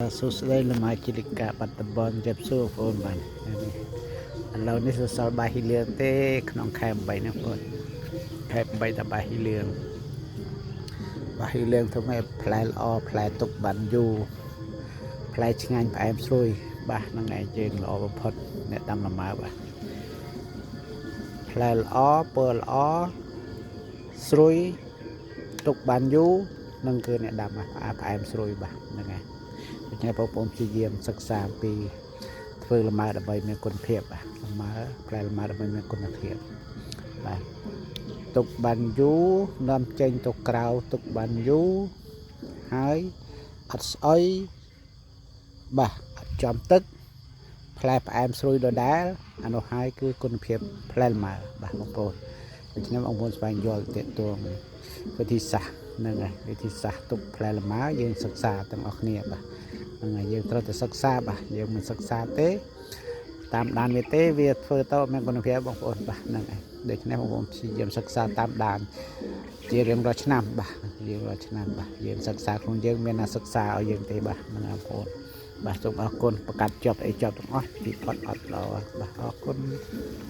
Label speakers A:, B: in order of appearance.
A: សួស្តីលមាជីលិកាបាត់តំបន់ជរាបសួរបងប្អូនបាទនេះឥឡូវនេះសសល់បាយហ៊ីលឿងទេក្នុងខែ8នេះបងប្អូនខែ8តបាយហ៊ីលឿងបាយហ៊ីលឿងធ្វើឲ្យផ្លែល្អផ្លែទុកបានយូរផ្លែឆ្ងាញ់ផ្អែមស្រួយបាទហ្នឹងឯងយើងល្អបំផុតអ្នកដាំលម៉ើបាទផ្លែល្អពណ៌ល្អស្រួយទុកបានយូរនឹងគឺអ្នកដាំផ្អែមស្រួយបាទហ្នឹងឯង ដូច្នេះបងប្អូនព្យាយាមសិក្សាអំពីធ្វើលម៉ើដើម្បីមានគុណភាពបាទលម៉ើផ្លែលម៉ើដើម្បីមានគុណភាពបាទទុកបានយូរនាំចេញទៅក្រៅទុកបានយូរហើយអត់ស្អុយបាទអត់ចំទឹកផ្លែផ្អែមស្រួយដដែលអានោះហើយគឺគុណភាពផ្លែលម៉ើបាទបងប្អូនដូច្នេះបងប្អូនស្វែងយល់ទាក់ទងវិធីសាស្ត្រហ្នឹងហើយវិធីសាស្ត្រទុកផ្លែលម៉ើយើងសិក្សាទាំងអស់គ្នាបាទហ្នឹងហើយយើងត្រូវតែសិក្សាបាទយើងមិនសិក្សាទេតាមដានវាទេវាធ្វើទៅអត់មានគុណភាពបងប្អូនបាទហ្នឹងហើយដូច្នេះបងប្អូនព្យាយាមសិក្សាតាមដានជារៀងរាល់ឆ្នាំបាទរៀងរាល់ឆ្នាំបាទយើងសិក្សាខ្លួនយើងមានណាសិក្សាឲ្យយើងទេបាទហ្នឹងហើយបងប្អូនបាទសូមអរគុណប្រកាសជាប់អីជាប់ទាំងអស់ទីផុតអត់ល្អបាទអរគុណ។